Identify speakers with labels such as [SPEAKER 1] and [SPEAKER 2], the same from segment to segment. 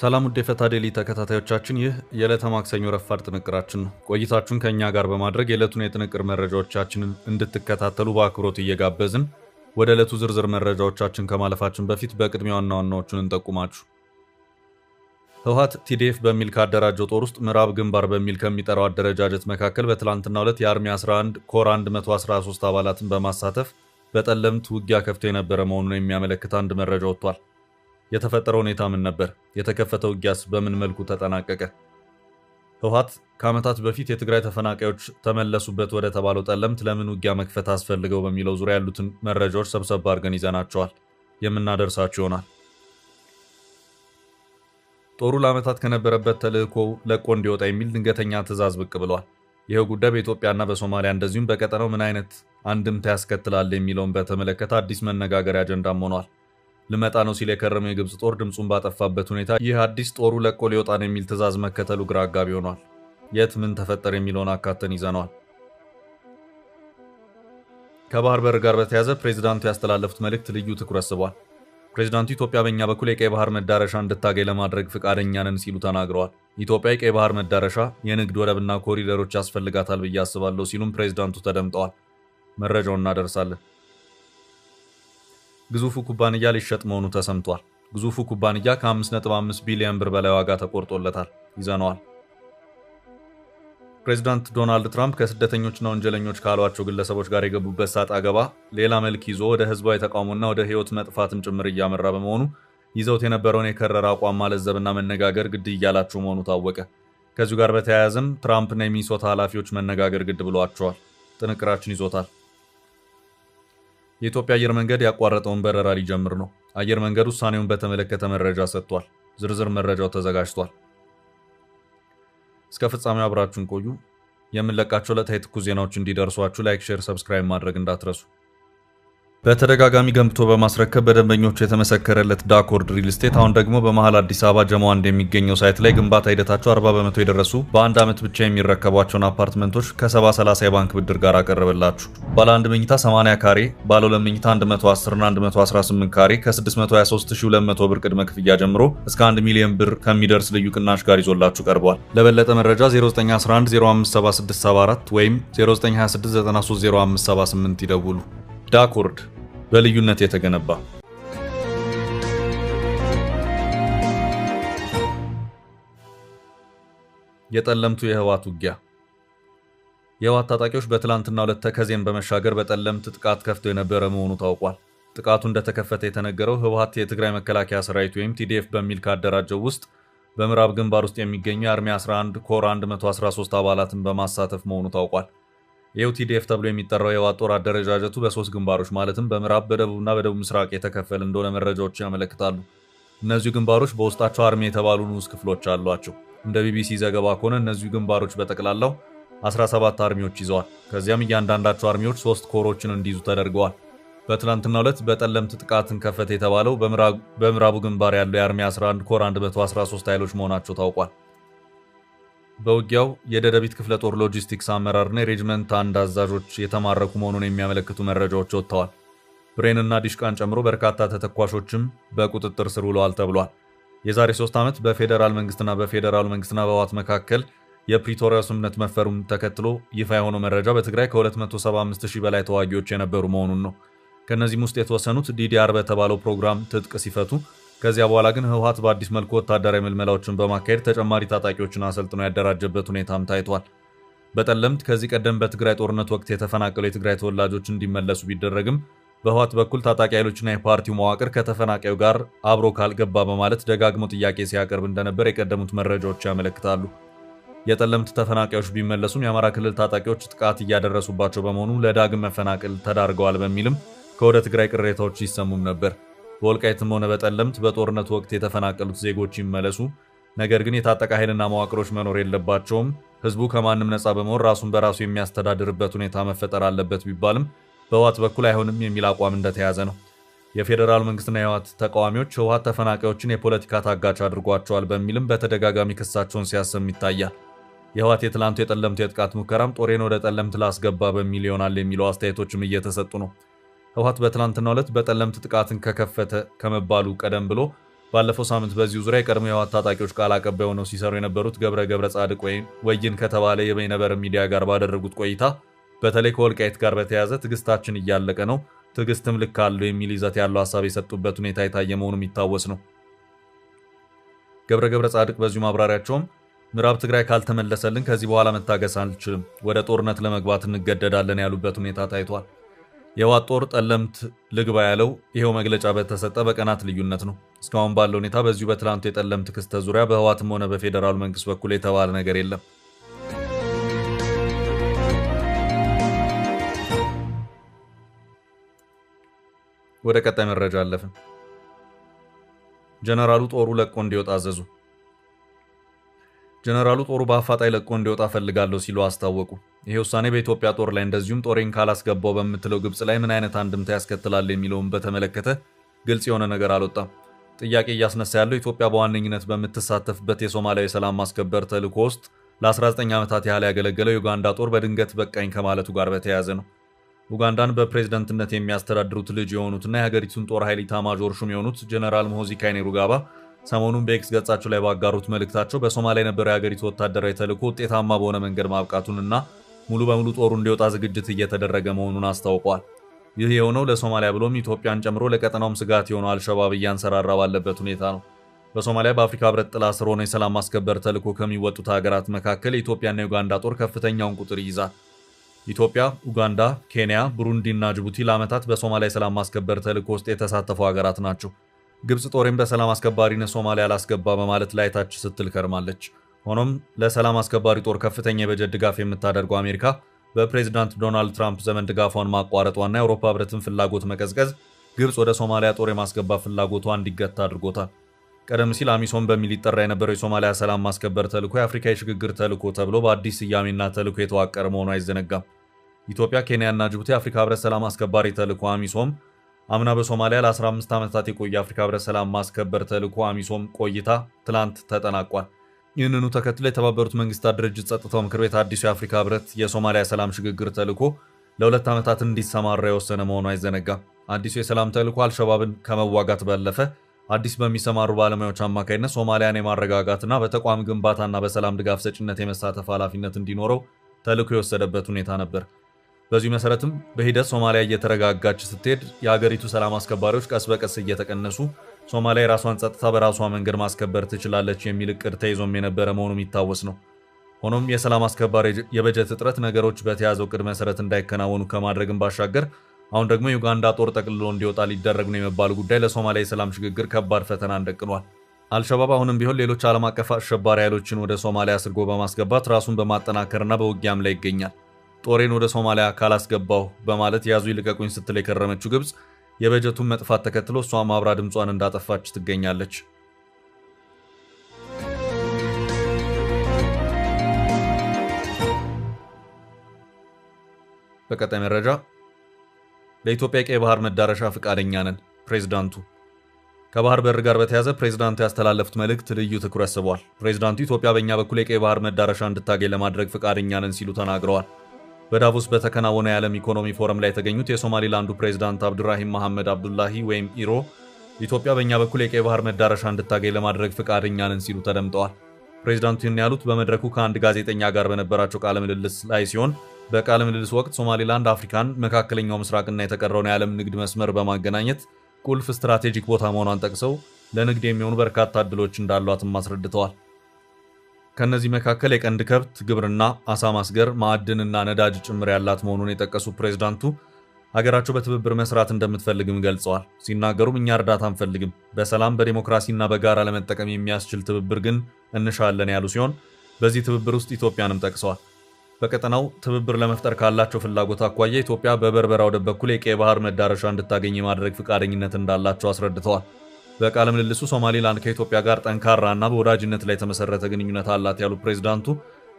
[SPEAKER 1] ሰላም ውድ የፈታ ዴሊ ተከታታዮቻችን፣ ይህ የዕለተ ማክሰኞ ረፋድ ጥንቅራችን ነው። ቆይታችሁን ከእኛ ጋር በማድረግ የዕለቱን የጥንቅር መረጃዎቻችንን እንድትከታተሉ በአክብሮት እየጋበዝን ወደ ዕለቱ ዝርዝር መረጃዎቻችን ከማለፋችን በፊት በቅድሚያ ዋና ዋናዎቹን እንጠቁማችሁ። ህወሓት TDF በሚል ካደራጀው ጦር ውስጥ ምዕራብ ግንባር በሚል ከሚጠራው አደረጃጀት መካከል በትላንትናው ዕለት የ Army 11 ኮር 113 አባላትን በማሳተፍ በጠለምት ውጊያ ከፍቶ የነበረ መሆኑን የሚያመለክት አንድ መረጃ ወጥቷል። የተፈጠረው ሁኔታ ምን ነበር? የተከፈተው ውጊያስ በምን መልኩ ተጠናቀቀ? ህወሓት ከዓመታት በፊት የትግራይ ተፈናቃዮች ተመለሱበት ወደ ተባለው ጠለምት ለምን ውጊያ መክፈት አስፈልገው በሚለው ዙሪያ ያሉትን መረጃዎች ሰብሰብ አድርገን ይዘናቸዋል፣ የምናደርሳችሁ ይሆናል። ጦሩ ለዓመታት ከነበረበት ተልዕኮ ለቆ እንዲወጣ የሚል ድንገተኛ ትዕዛዝ ብቅ ብሏል። ይኸው ጉዳይ በኢትዮጵያና በሶማሊያ እንደዚሁም በቀጠናው ምን አይነት አንድምታ ያስከትላል የሚለውን በተመለከተ አዲስ መነጋገሪያ አጀንዳም ሆኗል። ልመጣ ነው ሲል የከረመው የግብፅ ጦር ድምፁን ባጠፋበት ሁኔታ ይህ አዲስ ጦሩ ለቆ ሊወጣ ነው የሚል ትዕዛዝ መከተሉ ግራ አጋቢ ሆኗል። የት ምን ተፈጠረ የሚለውን አካተን ይዘነዋል። ከባህር በር ጋር በተያያዘ ፕሬዚዳንቱ ያስተላለፉት መልእክት ልዩ ትኩረት ስቧል። ፕሬዚዳንቱ ኢትዮጵያ በእኛ በኩል የቀይ ባህር መዳረሻ እንድታገኝ ለማድረግ ፍቃደኛ ነን ሲሉ ተናግረዋል። ኢትዮጵያ የቀይ ባህር መዳረሻ፣ የንግድ ወደብና ኮሪደሮች ያስፈልጋታል ብዬ አስባለሁ ሲሉም ፕሬዚዳንቱ ተደምጠዋል። መረጃውን እናደርሳለን። ግዙፉ ኩባንያ ሊሸጥ መሆኑ ተሰምቷል። ግዙፉ ኩባንያ ከ5.5 ቢሊዮን ብር በላይ ዋጋ ተቆርጦለታል። ይዘነዋል። ፕሬዚዳንት ዶናልድ ትራምፕ ከስደተኞችና ወንጀለኞች ካሏቸው ግለሰቦች ጋር የገቡበት ሰጣ ገባ ሌላ መልክ ይዞ ወደ ህዝባዊ ተቃውሞና ወደ ህይወት መጥፋትም ጭምር እያመራ በመሆኑ ይዘውት የነበረውን የከረረ አቋም ማለዘብና መነጋገር ግድ እያላቸው መሆኑ ታወቀ። ከዚሁ ጋር በተያያዘም ትራምፕና የሚኒሶታ ኃላፊዎች መነጋገር ግድ ብሏቸዋል። ጥንቅራችን ይዞታል። የኢትዮጵያ አየር መንገድ ያቋረጠውን በረራ ሊጀምር ነው። አየር መንገዱ ውሳኔውን በተመለከተ መረጃ ሰጥቷል። ዝርዝር መረጃው ተዘጋጅቷል። እስከ ፍጻሜው አብራችሁን ቆዩ። የምንለቃቸው ዕለታዊ ትኩስ ዜናዎች እንዲደርሷችሁ like፣ share፣ subscribe ማድረግ እንዳትረሱ። በተደጋጋሚ ገንብቶ በማስረከብ በደንበኞቹ የተመሰከረለት ዳኮርድ ሪል ስቴት አሁን ደግሞ በመሃል አዲስ አበባ ጀሞ 1 የሚገኘው site ላይ ግንባታ ሂደታቸው 40% የደረሱ በአንድ ዓመት ብቻ የሚረከቧቸውን አፓርትመንቶች ከ70/30 የባንክ ብድር ጋር አቀረበላችሁ። ባለ አንድ መኝታ 80 ካሬ፣ ባለ ሁለት መኝታ 110 እና 118 ካሬ ከ623,200 ብር ቅድመ ክፍያ ጀምሮ እስከ 1 ሚሊዮን ብር ከሚደርስ ልዩ ቅናሽ ጋር ይዞላችሁ ቀርቧል። ለበለጠ መረጃ 0911 057674 ወይም 0926 930578 ይደውሉ። ዳኮርድ በልዩነት የተገነባ። የጠለምቱ የህወሓት ውጊያ። የህወሓት ታጣቂዎች በትላንትናው ዕለት ተከዜን በመሻገር በጠለምት ጥቃት ከፍተው የነበረ መሆኑ ታውቋል። ጥቃቱ እንደተከፈተ የተነገረው ህወሓት የትግራይ መከላከያ ሰራዊት ወይም TDF በሚል ካደራጀው ውስጥ በምዕራብ ግንባር ውስጥ የሚገኙ የ Army 11 ኮር 113 አባላትን በማሳተፍ መሆኑ ታውቋል። ይኸው TDF ተብሎ የሚጠራው የህወሓት ጦር አደረጃጀቱ በሶስት ግንባሮች ማለትም በምዕራብ፣ በደቡብና በደቡብ ምስራቅ የተከፈለ እንደሆነ መረጃዎች ያመለክታሉ። እነዚሁ ግንባሮች በውስጣቸው army የተባሉ ንዑስ ክፍሎች አሏቸው። እንደ ቢቢሲ ዘገባ ከሆነ እነዚሁ ግንባሮች በጠቅላላው 17 army ዎች ይዘዋል። ከዚያም እያንዳንዳቸው army ዎች 3 ኮሮችን እንዲይዙ ተደርገዋል። በትላንትናው ዕለት በጠለምት ጥቃትን ከፈተ የተባለው በምዕራቡ ግንባር ያለው የ Army 11 ኮር 113 ኃይሎች መሆናቸው ታውቋል። በውጊያው የደደቢት ክፍለ ጦር ሎጂስቲክስ አመራርና የሬጅመንት አንድ አዛዦች የተማረኩ መሆኑን የሚያመለክቱ መረጃዎች ወጥተዋል። ብሬንና ዲሽቃን ጨምሮ በርካታ ተተኳሾችም በቁጥጥር ስር ውለዋል ተብሏል። የዛሬ 3 ዓመት በፌዴራል መንግስትና በህወሓት መካከል የፕሪቶሪያ ስምምነት መፈሩን ተከትሎ ይፋ የሆነው መረጃ በትግራይ ከ275,000 በላይ ተዋጊዎች የነበሩ መሆኑን ነው። ከነዚህም ውስጥ የተወሰኑት DDR በተባለው ፕሮግራም ትጥቅ ሲፈቱ፣ ከዚያ በኋላ ግን ህወሓት በአዲስ መልኩ ወታደራዊ ምልመላዎችን በማካሄድ ተጨማሪ ታጣቂዎችን አሰልጥኖ ያደራጀበት ሁኔታም ታይቷል። በጠለምት ከዚህ ቀደም በትግራይ ጦርነት ወቅት የተፈናቀሉ የትግራይ ተወላጆች እንዲመለሱ ቢደረግም በህወሓት በኩል ታጣቂ ኃይሎችና የፓርቲው መዋቅር ከተፈናቃዩ ጋር አብሮ ካልገባ በማለት ደጋግሞ ጥያቄ ሲያቀርብ እንደነበር የቀደሙት መረጃዎች ያመለክታሉ። የጠለምት ተፈናቃዮች ቢመለሱም የአማራ ክልል ታጣቂዎች ጥቃት እያደረሱባቸው በመሆኑ ለዳግም መፈናቀል ተዳርገዋል በሚልም ከወደ ትግራይ ቅሬታዎች ይሰሙም ነበር። በወልቃይትም ሆነ በጠለምት በጦርነቱ ወቅት የተፈናቀሉት ዜጎች ይመለሱ፣ ነገር ግን የታጠቀ ኃይልና መዋቅሮች መኖር የለባቸውም፣ ህዝቡ ከማንም ነፃ በመሆን ራሱን በራሱ የሚያስተዳድርበት ሁኔታ መፈጠር አለበት ቢባልም በህወሓት በኩል አይሆንም የሚል አቋም እንደተያዘ ነው። የፌዴራል መንግስትና የህወሓት ተቃዋሚዎች ህወሓት ተፈናቃዮችን የፖለቲካ ታጋች አድርጓቸዋል በሚልም በተደጋጋሚ ክሳቸውን ሲያሰሙ ይታያል። የህወሓት የትላንቱ የጠለምቱ የጥቃት ሙከራም ጦሬን ወደ ጠለምት ላስገባ በሚል ይሆናል የሚለው አስተያየቶችም እየተሰጡ ነው። ህወሓት በትላንትናው ዕለት በጠለምት ጥቃትን ከከፈተ ከመባሉ ቀደም ብሎ ባለፈው ሳምንት በዚሁ ዙሪያ የቀድሞ የህወሓት ታጣቂዎች ቃል አቀባይ ሆነው ሲሰሩ የነበሩት ገብረ ገብረ ጻድቅ ወይን ከተባለ የበይነመረብ ሚዲያ ጋር ባደረጉት ቆይታ በተለይ ከወልቃይት ጋር በተያያዘ ትዕግስታችን እያለቀ ነው፣ ትዕግስትም ልክ አለው የሚል ይዘት ያለው ሀሳብ የሰጡበት ሁኔታ የታየ መሆኑ የሚታወስ ነው። ገብረ ገብረ ጻድቅ በዚሁ ማብራሪያቸውም ምዕራብ ትግራይ ካልተመለሰልን ከዚህ በኋላ መታገስ አንችልም፣ ወደ ጦርነት ለመግባት እንገደዳለን ያሉበት ሁኔታ ታይቷል። የህወሓት ጦር ጠለምት ልግባ ያለው ይሄው መግለጫ በተሰጠ በቀናት ልዩነት ነው። እስካሁን ባለው ሁኔታ በዚሁ በትላንቱ የጠለምት ክስተት ዙሪያ በህወሓትም ሆነ በፌዴራሉ መንግስት በኩል የተባለ ነገር የለም። ወደ ቀጣይ መረጃ አለፍን። ጀነራሉ ጦሩ ለቆ እንዲወጣ አዘዙ። ጀነራሉ ጦሩ በአፋጣኝ ለቆ እንዲወጣ ፈልጋለሁ ሲሉ አስታወቁ። ይሄ ውሳኔ በኢትዮጵያ ጦር ላይ እንደዚሁም ጦሬን ካላስገባው በምትለው ግብጽ ላይ ምን አይነት አንድምታ ያስከትላል የሚለውን በተመለከተ ግልጽ የሆነ ነገር አልወጣም። ጥያቄ እያስነሳ ያለው ኢትዮጵያ በዋነኝነት በምትሳተፍበት የሶማሊያ የሰላም ማስከበር ተልዕኮ ውስጥ ለ19 ዓመታት ያህል ያገለገለው የኡጋንዳ ጦር በድንገት በቃኝ ከማለቱ ጋር በተያያዘ ነው። ኡጋንዳን በፕሬዝደንትነት የሚያስተዳድሩት ልጅ የሆኑትና የሀገሪቱን ጦር ኃይል ኢታማዦር ሹም የሆኑት ጀነራል ሙሆዚ ካይኔሩጋባ ሰሞኑን በኤክስ ገጻቸው ላይ ባጋሩት መልእክታቸው በሶማሊያ የነበረው የሀገሪቱ ወታደራዊ ተልዕኮ ውጤታማ በሆነ መንገድ ማብቃቱንና ሙሉ በሙሉ ጦሩ እንዲወጣ ዝግጅት እየተደረገ መሆኑን አስታውቀዋል። ይህ የሆነው ለሶማሊያ ብሎም ኢትዮጵያን ጨምሮ ለቀጠናውም ስጋት የሆነው አልሸባብ እያንሰራራ ባለበት ሁኔታ ነው። በሶማሊያ በአፍሪካ ሕብረት ጥላ ስር ሆነው የሰላም ማስከበር ተልዕኮ ከሚወጡት ሀገራት መካከል የኢትዮጵያና የኡጋንዳ ጦር ከፍተኛውን ቁጥር ይይዛል። ኢትዮጵያ፣ ኡጋንዳ፣ ኬንያ፣ ቡሩንዲ እና ጅቡቲ ለዓመታት በሶማሊያ የሰላም ማስከበር ተልዕኮ ውስጥ የተሳተፉ ሀገራት ናቸው። ግብጽ ጦሬን በሰላም አስከባሪነት ሶማሊያ አላስገባ በማለት ላይ ታች ስትል ከርማለች። ሆኖም ለሰላም አስከባሪ ጦር ከፍተኛ የበጀት ድጋፍ የምታደርገው አሜሪካ በፕሬዝዳንት ዶናልድ ትራምፕ ዘመን ድጋፏን ማቋረጧና የአውሮፓ ሕብረትን ፍላጎት መቀዝቀዝ ግብጽ ወደ ሶማሊያ ጦር የማስገባት ፍላጎቷ እንዲገታ አድርጎታል። ቀደም ሲል አሚሶም በሚል ይጠራ የነበረው የሶማሊያ ሰላም ማስከበር ተልዕኮ የአፍሪካ የሽግግር ተልዕኮ ተብሎ በአዲስ ስያሜና ተልዕኮ የተዋቀረ መሆኑ አይዘነጋም። ኢትዮጵያ፣ ኬንያና ጅቡቲ የአፍሪካ ሕብረት ሰላም አስከባሪ ተልዕኮ አሚሶም አምና በሶማሊያ ለ15 ዓመታት የቆየ የአፍሪካ ሕብረት ሰላም ማስከበር ተልዕኮ አሚሶም ቆይታ ትላንት ተጠናቋል። ይህንኑ ተከትሎ የተባበሩት መንግስታት ድርጅት ጸጥታው ምክር ቤት አዲሱ የአፍሪካ ሕብረት የሶማሊያ ሰላም ሽግግር ተልዕኮ ለ2 ዓመታት እንዲሰማራ የወሰነ መሆኑ አይዘነጋም። አዲሱ የሰላም ተልዕኮ አልሸባብን ከመዋጋት ባለፈ አዲስ በሚሰማሩ ባለሙያዎች አማካይነት ሶማሊያን የማረጋጋትና በተቋም ግንባታና በሰላም ድጋፍ ሰጭነት የመሳተፍ ኃላፊነት እንዲኖረው ተልዕኮ የወሰደበት ሁኔታ ነበር። በዚሁ መሰረትም በሂደት ሶማሊያ እየተረጋጋች ስትሄድ የሀገሪቱ ሰላም አስከባሪዎች ቀስ በቀስ እየተቀነሱ ሶማሊያ የራሷን ጸጥታ በራሷ መንገድ ማስከበር ትችላለች የሚል እቅድ ተይዞም የነበረ መሆኑ የሚታወስ ነው። ሆኖም የሰላም አስከባሪ የበጀት እጥረት ነገሮች በተያዘው እቅድ መሰረት እንዳይከናወኑ ከማድረግም ባሻገር አሁን ደግሞ የኡጋንዳ ጦር ጠቅልሎ እንዲወጣ ሊደረግ ነው የመባሉ ጉዳይ ለሶማሊያ የሰላም ሽግግር ከባድ ፈተና ደቅኗል። አልሸባብ አሁንም ቢሆን ሌሎች ዓለም አቀፍ አሸባሪ ኃይሎችን ወደ ሶማሊያ አስርጎ በማስገባት ራሱን በማጠናከርና በውጊያም ላይ ይገኛል። ጦሬን ወደ ሶማሊያ ካላስገባሁ በማለት ያዙ ይልቀቁኝ ስትል የከረመችው ግብጽ የበጀቱን መጥፋት ተከትሎ እሷም አብራ ድምጿን እንዳጠፋች ትገኛለች። በቀጣይ መረጃ ለኢትዮጵያ የቀይ ባህር መዳረሻ ፈቃደኛ ነን ፕሬዝዳንቱ። ከባህር በር ጋር በተያያዘ ፕሬዝዳንቱ ያስተላለፉት መልእክት ልዩ ትኩረት ስቧል። ፕሬዝዳንቱ ኢትዮጵያ በእኛ በኩል የቀይ ባህር መዳረሻ እንድታገኝ ለማድረግ ፈቃደኛ ነን ሲሉ ተናግረዋል። በዳቮስ በተከናወነ የዓለም ኢኮኖሚ ፎረም ላይ የተገኙት የሶማሊላንዱ ፕሬዝዳንት አብዱራሂም መሐመድ አብዱላሂ ወይም ኢሮ ኢትዮጵያ በእኛ በኩል የቀይ ባህር መዳረሻ እንድታገኝ ለማድረግ ፈቃደኛ ነን ሲሉ ተደምጠዋል። ፕሬዝዳንቱ ይህን ያሉት በመድረኩ ከአንድ ጋዜጠኛ ጋር በነበራቸው ቃለ ምልልስ ላይ ሲሆን በቃለ ምልልስ ወቅት ሶማሊላንድ አፍሪካን፣ መካከለኛው ምስራቅና የተቀረውን የዓለም ንግድ መስመር በማገናኘት ቁልፍ ስትራቴጂክ ቦታ መሆኗን ጠቅሰው ለንግድ የሚሆኑ በርካታ እድሎች እንዳሏትም አስረድተዋል። ከነዚህ መካከል የቀንድ ከብት፣ ግብርና፣ አሳ ማስገር፣ ማዕድንና ነዳጅ ጭምር ያላት መሆኑን የጠቀሱ ፕሬዝዳንቱ ሀገራቸው በትብብር መስራት እንደምትፈልግም ገልጸዋል። ሲናገሩም እኛ እርዳታ አንፈልግም፣ በሰላም በዲሞክራሲና በጋራ ለመጠቀም የሚያስችል ትብብር ግን እንሻለን ያሉ ሲሆን በዚህ ትብብር ውስጥ ኢትዮጵያንም ጠቅሰዋል። በቀጠናው ትብብር ለመፍጠር ካላቸው ፍላጎት አኳያ ኢትዮጵያ በበርበራ ወደብ በኩል የቀይ ባህር መዳረሻ እንድታገኝ የማድረግ ፈቃደኝነት እንዳላቸው አስረድተዋል። በቃለ ምልልሱ ሶማሊላንድ ከኢትዮጵያ ጋር ጠንካራና በወዳጅነት ላይ የተመሰረተ ግንኙነት አላት ያሉ ፕሬዝዳንቱ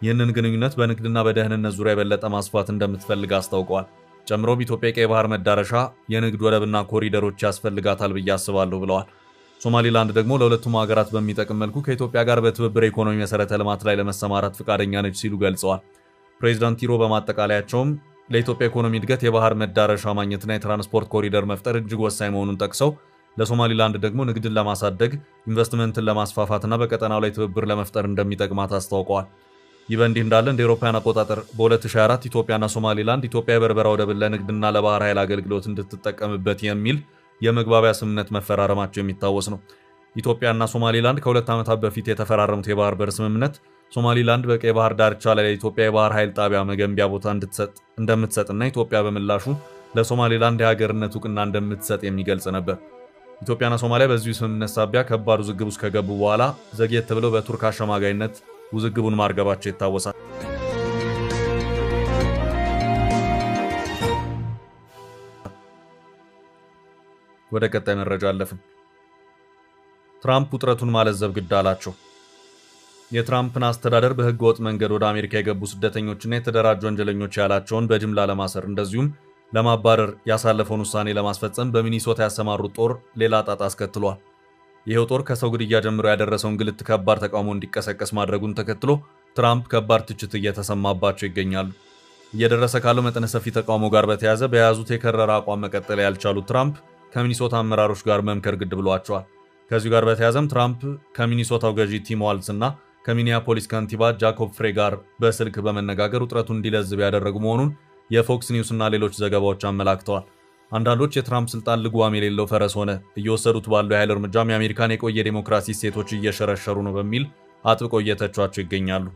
[SPEAKER 1] ይህንን ግንኙነት በንግድና በደህንነት ዙሪያ የበለጠ ማስፋት እንደምትፈልግ አስታውቀዋል። ጨምሮም ኢትዮጵያ የቀይ ባህር መዳረሻ የንግድ ወደብና ኮሪደሮች ያስፈልጋታል ብዬ አስባለሁ ብለዋል። ሶማሊላንድ ደግሞ ለሁለቱም ሀገራት በሚጠቅም መልኩ ከኢትዮጵያ ጋር በትብብር የኢኮኖሚ መሰረተ ልማት ላይ ለመሰማራት ፈቃደኛ ነች ሲሉ ገልጸዋል። ፕሬዝዳንት ኢሮ በማጠቃለያቸውም ለኢትዮጵያ ኢኮኖሚ እድገት የባህር መዳረሻ ማግኘትና የትራንስፖርት ኮሪደር መፍጠር እጅግ ወሳኝ መሆኑን ጠቅሰው ለሶማሊላንድ ደግሞ ንግድን ለማሳደግ፣ ኢንቨስትመንትን ለማስፋፋትና በቀጠናው ላይ ትብብር ለመፍጠር እንደሚጠቅማት አስታውቀዋል። ይህ በእንዲህ እንዳለ እንደ አውሮፓውያን አቆጣጠር በ2024 ኢትዮጵያና ሶማሊላንድ ኢትዮጵያ የበርበራ ወደብን ለንግድና ለባህር ኃይል አገልግሎት እንድትጠቀምበት የሚል የመግባቢያ ስምምነት መፈራረማቸው የሚታወስ ነው። ኢትዮጵያና ሶማሊላንድ ከሁለት ዓመታት በፊት የተፈራረሙት የባህር በር ስምምነት ሶማሊላንድ በቀይ ባህር ዳርቻ ላይ ለኢትዮጵያ የባህር ኃይል ጣቢያ መገንቢያ ቦታ እንደምትሰጥና ኢትዮጵያ በምላሹ ለሶማሊላንድ የሀገርነት እውቅና እንደምትሰጥ የሚገልጽ ነበር። ኢትዮጵያና ሶማሊያ በዚሁ ስምምነት ሳቢያ ከባድ ውዝግብ ውስጥ ከገቡ በኋላ ዘግየት ብለው በቱርክ አሸማጋይነት ውዝግቡን ማርገባቸው ይታወሳል። ወደ ቀጣይ መረጃ አለፍን። ትራምፕ ውጥረቱን ማለዘብ ግድ አላቸው። የትራምፕን አስተዳደር በህገ ወጥ መንገድ ወደ አሜሪካ የገቡ ስደተኞችና የተደራጁ ወንጀለኞች ያላቸውን በጅምላ ለማሰር እንደዚሁም ለማባረር ያሳለፈውን ውሳኔ ለማስፈጸም በሚኒሶታ ያሰማሩት ጦር ሌላ ጣጣ አስከትሏል። ይሄው ጦር ከሰው ግድያ ጀምሮ ያደረሰውን ግልት ከባድ ተቃውሞ እንዲቀሰቀስ ማድረጉን ተከትሎ ትራምፕ ከባድ ትችት እየተሰማባቸው ይገኛሉ። እየደረሰ ካለው መጠነ ሰፊ ተቃውሞ ጋር በተያያዘ በያዙት የከረረ አቋም መቀጠል ያልቻሉት ትራምፕ ከሚኒሶታ አመራሮች ጋር መምከር ግድ ብሏቸዋል። ከዚሁ ጋር በተያያዘም ትራምፕ ከሚኒሶታው ገዢ ቲም ዋልዝ እና ከሚኒያፖሊስ ከንቲባ ጃኮብ ፍሬ ጋር በስልክ በመነጋገር ውጥረቱን እንዲለዝብ ያደረጉ መሆኑን የፎክስ ኒውስ እና ሌሎች ዘገባዎች አመላክተዋል። አንዳንዶች የትራምፕ ስልጣን ልጓም የሌለው ፈረስ ሆነ፣ እየወሰዱት ባለው የኃይል እርምጃም የአሜሪካን የቆየ ዴሞክራሲ እሴቶች እየሸረሸሩ ነው በሚል አጥብቀው እየተቿቸው ይገኛሉ።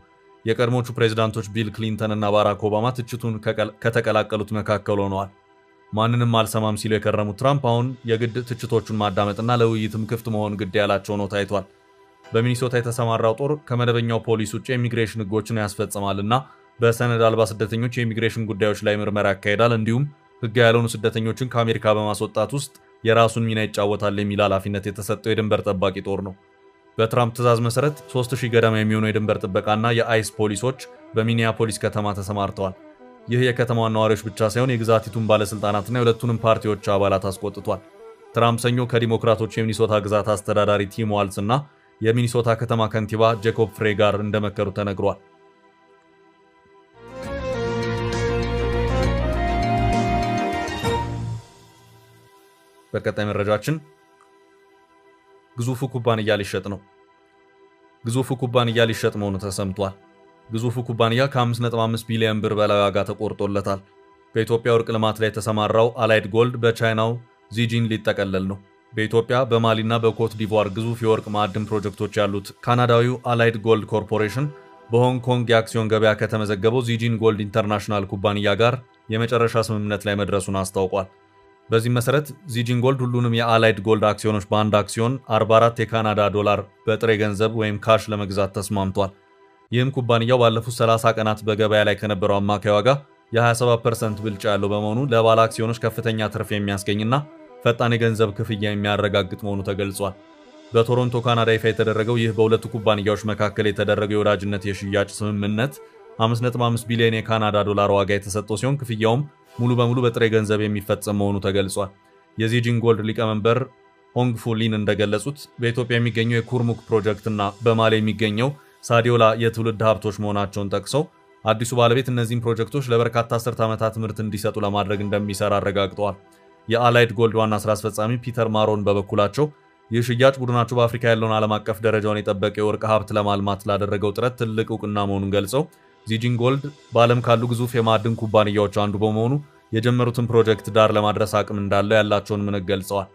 [SPEAKER 1] የቀድሞቹ ፕሬዝዳንቶች ቢል ክሊንተን እና ባራክ ኦባማ ትችቱን ከተቀላቀሉት መካከል ሆነዋል። ማንንም አልሰማም ሲሉ የከረሙት ትራምፕ አሁን የግድ ትችቶቹን ማዳመጥና ለውይይትም ክፍት መሆን ግድ ያላቸው ነው ታይቷል። በሚኒሶታ የተሰማራው ጦር ከመደበኛው ፖሊስ ውጭ የኢሚግሬሽን ሕጎችን ያስፈጽማልና በሰነድ አልባ ስደተኞች የኢሚግሬሽን ጉዳዮች ላይ ምርመራ ያካሂዳል፣ እንዲሁም ሕጋዊ ያልሆኑ ስደተኞችን ከአሜሪካ በማስወጣት ውስጥ የራሱን ሚና ይጫወታል የሚል ኃላፊነት የተሰጠው የድንበር ጠባቂ ጦር ነው። በትራምፕ ትዕዛዝ መሰረት 3000 ገደማ የሚሆኑ የድንበር ጥበቃና የአይስ ፖሊሶች በሚኒያፖሊስ ከተማ ተሰማርተዋል። ይህ የከተማዋን ነዋሪዎች ብቻ ሳይሆን የግዛቲቱን ባለስልጣናትና የሁለቱንም ፓርቲዎች አባላት አስቆጥቷል። ትራምፕ ሰኞ ከዲሞክራቶች የሚኒሶታ ግዛት አስተዳዳሪ ቲም ዋልዝ እና የሚኒሶታ ከተማ ከንቲባ ጄኮብ ፍሬ ጋር እንደመከሩ ተነግሯል። በቀጣይ መረጃችን ግዙፉ ኩባንያ ሊሸጥ ነው። ግዙፉ ኩባንያ ሊሸጥ መሆኑ ተሰምቷል። ግዙፉ ኩባንያ ከ5.5 ቢሊዮን ብር በላይ ዋጋ ተቆርጦለታል። በኢትዮጵያ ወርቅ ልማት ላይ የተሰማራው አላይድ ጎልድ በቻይናው ዚጂን ሊጠቀለል ነው። በኢትዮጵያ በማሊና በኮት ዲቮር ግዙፍ የወርቅ ማዕድን ፕሮጀክቶች ያሉት ካናዳዊው አላይድ ጎልድ ኮርፖሬሽን በሆንግ ኮንግ የአክሲዮን ገበያ ከተመዘገበው ዚጂን ጎልድ ኢንተርናሽናል ኩባንያ ጋር የመጨረሻ ስምምነት ላይ መድረሱን አስታውቋል። በዚህ መሰረት ዚጂን ጎልድ ሁሉንም የአላይድ ጎልድ አክሲዮኖች በአንድ አክሲዮን 44 የካናዳ ዶላር በጥሬ ገንዘብ ወይም cash ለመግዛት ተስማምቷል። ይህም ኩባንያው ባለፉት 30 ቀናት በገበያ ላይ ከነበረው አማካይ ዋጋ የ27% ብልጫ ያለው በመሆኑ ለባለ አክሲዮኖች ከፍተኛ ትርፍ የሚያስገኝና ፈጣን የገንዘብ ክፍያ የሚያረጋግጥ መሆኑ ተገልጿል። በቶሮንቶ ካናዳ ይፋ የተደረገው ይህ በሁለቱ ኩባንያዎች መካከል የተደረገው የወዳጅነት የሽያጭ ስምምነት 5.5 ቢሊዮን የካናዳ ዶላር ዋጋ የተሰጠው ሲሆን ክፍያውም ሙሉ በሙሉ በጥሬ ገንዘብ የሚፈጸም መሆኑ ተገልጿል። የዚጂን ጎልድ ሊቀመንበር ሆንግ ፉሊን እንደገለጹት በኢትዮጵያ የሚገኘው የኩርሙክ ፕሮጀክትና በማሊ የሚገኘው ሳዲዮላ የትውልድ ሀብቶች መሆናቸውን ጠቅሰው አዲሱ ባለቤት እነዚህን ፕሮጀክቶች ለበርካታ አስርት ዓመታት ምርት እንዲሰጡ ለማድረግ እንደሚሰራ አረጋግጠዋል። የአላይድ ጎልድ ዋና ስራ አስፈጻሚ ፒተር ማሮን በበኩላቸው ይህ ሽያጭ ቡድናቸው በአፍሪካ ያለውን ዓለም አቀፍ ደረጃውን የጠበቀ የወርቅ ሀብት ለማልማት ላደረገው ጥረት ትልቅ እውቅና መሆኑን ገልጸው ዚጂን ጎልድ በዓለም ካሉ ግዙፍ የማዕድን ኩባንያዎች አንዱ በመሆኑ የጀመሩትን ፕሮጀክት ዳር ለማድረስ አቅም እንዳለው ያላቸውን እምነት ገልጸዋል።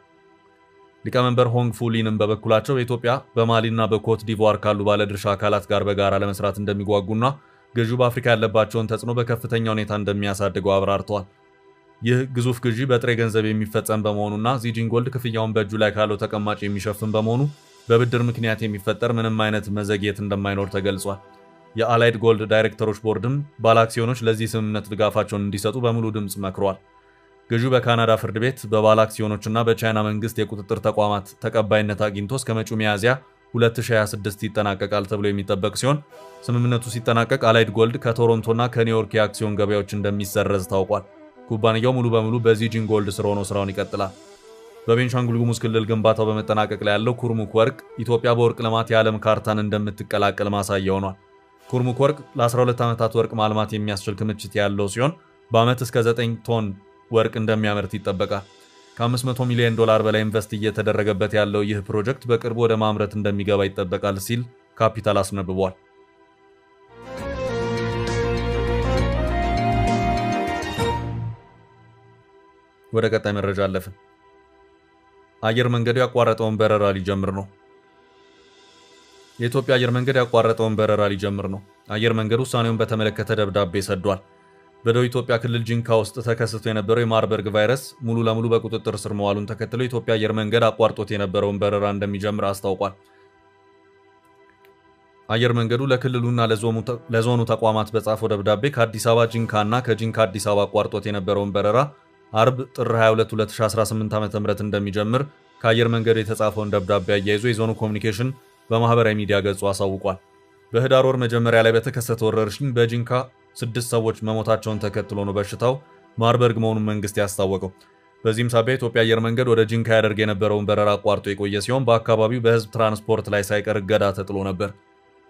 [SPEAKER 1] ሊቀመንበር ሆንግ ፉሊንም በበኩላቸው በኢትዮጵያ በማሊና በኮት ዲቮር ካሉ ባለድርሻ አካላት ጋር በጋራ ለመስራት እንደሚጓጉና ግዢው በአፍሪካ ያለባቸውን ተጽዕኖ በከፍተኛ ሁኔታ እንደሚያሳድገው አብራርተዋል። ይህ ግዙፍ ግዢ በጥሬ ገንዘብ የሚፈጸም በመሆኑና ዚጂን ጎልድ ክፍያውን በእጁ ላይ ካለው ተቀማጭ የሚሸፍን በመሆኑ በብድር ምክንያት የሚፈጠር ምንም አይነት መዘግየት እንደማይኖር ተገልጿል። የአላይድ ጎልድ ዳይሬክተሮች ቦርድም ባለአክሲዮኖች ለዚህ ስምምነት ድጋፋቸውን እንዲሰጡ በሙሉ ድምፅ መክሯል። ግዢው በካናዳ ፍርድ ቤት በባለ አክሲዮኖችና በቻይና መንግስት የቁጥጥር ተቋማት ተቀባይነት አግኝቶ እስከ መጪው ሚያዝያ 2026 ይጠናቀቃል ተብሎ የሚጠበቅ ሲሆን ስምምነቱ ሲጠናቀቅ አላይድ ጎልድ ከቶሮንቶና ከኒውዮርክ የአክሲዮን ገበያዎች እንደሚሰረዝ ታውቋል። ኩባንያው ሙሉ በሙሉ በዚጂን ጎልድ ስር ሆኖ ስራውን ይቀጥላል። በቤንሻንጉል ጉሙዝ ክልል ግንባታው በመጠናቀቅ ላይ ያለው ኩርሙክ ወርቅ ኢትዮጵያ በወርቅ ልማት የዓለም ካርታን እንደምትቀላቀል ማሳያ ሆኗል። ኩርሙክ ወርቅ ለ12 ዓመታት ወርቅ ማልማት የሚያስችል ክምችት ያለው ሲሆን በዓመት እስከ 9 ቶን ወርቅ እንደሚያመርት ይጠበቃል። ከ500 ሚሊዮን ዶላር በላይ ኢንቨስት እየተደረገበት ያለው ይህ ፕሮጀክት በቅርቡ ወደ ማምረት እንደሚገባ ይጠበቃል ሲል ካፒታል አስነብቧል። ወደ ቀጣይ መረጃ አለፍን። አየር መንገዱ ያቋረጠውን በረራ ሊጀምር ነው። የኢትዮጵያ አየር መንገድ ያቋረጠውን በረራ ሊጀምር ነው። አየር መንገዱ ውሳኔውን በተመለከተ ደብዳቤ ሰዷል። በደቡብ ኢትዮጵያ ክልል ጂንካ ውስጥ ተከስቶ የነበረው የማርበርግ ቫይረስ ሙሉ ለሙሉ በቁጥጥር ስር መዋሉን ተከትሎ የኢትዮጵያ አየር መንገድ አቋርጦት የነበረውን በረራ እንደሚጀምር አስታውቋል። አየር መንገዱ ለክልሉና ለዞኑ ተቋማት በጻፈው ደብዳቤ ከአዲስ አበባ ጂንካና ከጂንካ አዲስ አበባ አቋርጦት የነበረውን በረራ አርብ ጥር 22 2018 ዓ.ም እንደሚጀምር ከአየር መንገዱ የተጻፈውን ደብዳቤ አያይዞ የዞኑ ኮሚኒኬሽን በማህበራዊ ሚዲያ ገጹ አሳውቋል። በህዳር ወር መጀመሪያ ላይ በተከሰተው ወረርሽኝ በጂንካ 6 ሰዎች መሞታቸውን ተከትሎ ነው በሽታው ማርበርግ መሆኑን መንግስት ያስታወቀው። በዚህም ሳቢያ የኢትዮጵያ አየር መንገድ ወደ ጂንካ ያደርግ የነበረውን በረራ አቋርጦ የቆየ ሲሆን በአካባቢው በህዝብ ትራንስፖርት ላይ ሳይቀር እገዳ ተጥሎ ነበር።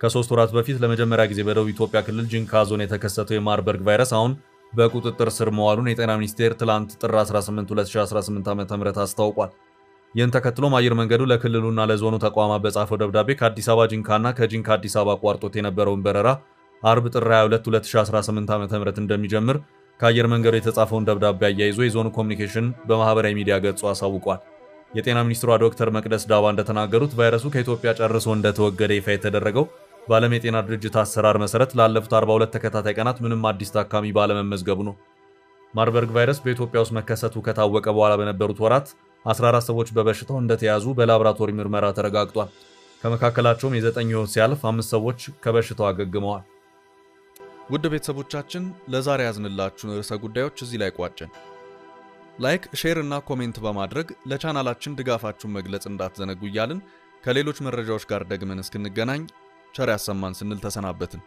[SPEAKER 1] ከ3 ወራት በፊት ለመጀመሪያ ጊዜ በደቡብ ኢትዮጵያ ክልል ጂንካ ዞን የተከሰተው የማርበርግ ቫይረስ አሁን በቁጥጥር ስር መዋሉን የጤና ሚኒስቴር ትላንት ጥር 18 2018 ዓ.ም አስታውቋል። ይህን ተከትሎም አየር መንገዱ ለክልሉና ለዞኑ ተቋማት በጻፈው ደብዳቤ ከአዲስ አበባ ጂንካና ከጂንካ አዲስ አበባ አቋርጦት የነበረውን በረራ አርብ ጥር 22 2018 ዓ.ም እንደሚጀምር ከአየር መንገዱ የተጻፈውን ደብዳቤ አያይዞ የዞኑ ኮሚኒኬሽን በማህበራዊ ሚዲያ ገጹ አሳውቋል። የጤና ሚኒስትሯ ዶክተር መቅደስ ዳባ እንደተናገሩት ቫይረሱ ከኢትዮጵያ ጨርሶ እንደተወገደ ይፋ የተደረገው በዓለም የጤና ድርጅት አሰራር መሰረት ላለፉት 42 ተከታታይ ቀናት ምንም አዲስ ታካሚ ባለመመዝገቡ ነው። ማርበርግ ቫይረስ በኢትዮጵያ ውስጥ መከሰቱ ከታወቀ በኋላ በነበሩት ወራት 14 ሰዎች በበሽታው እንደተያዙ በላብራቶሪ ምርመራ ተረጋግጧል። ከመካከላቸውም የ9 ሕይወት ሲያልፍ 5 ሰዎች ከበሽታው አገግመዋል። ውድ ቤተሰቦቻችን ለዛሬ ያዝንላችሁን ርዕሰ ጉዳዮች እዚህ ላይ ቋጨን። like፣ share እና comment በማድረግ ለቻናላችን ድጋፋችሁን መግለጽ እንዳትዘነጉ እያልን ከሌሎች መረጃዎች ጋር ደግመን እስክንገናኝ ቸር ያሰማን ስንል ተሰናበትን።